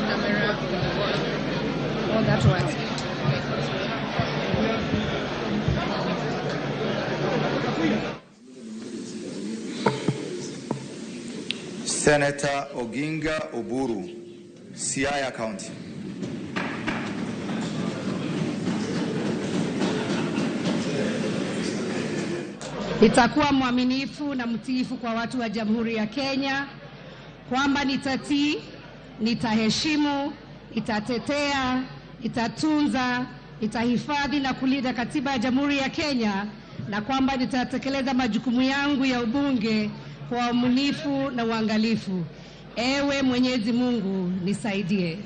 Camera. Oh, that one. Senator Oginga Oburu, Siaya County. Nitakuwa mwaminifu na mtiifu kwa watu wa Jamhuri ya Kenya, kwamba nitatii, nitaheshimu, nitatetea, nitatunza, nitahifadhi na kulinda katiba ya Jamhuri ya Kenya, na kwamba nitatekeleza majukumu yangu ya ubunge kwa uaminifu na uangalifu. Ewe Mwenyezi Mungu nisaidie.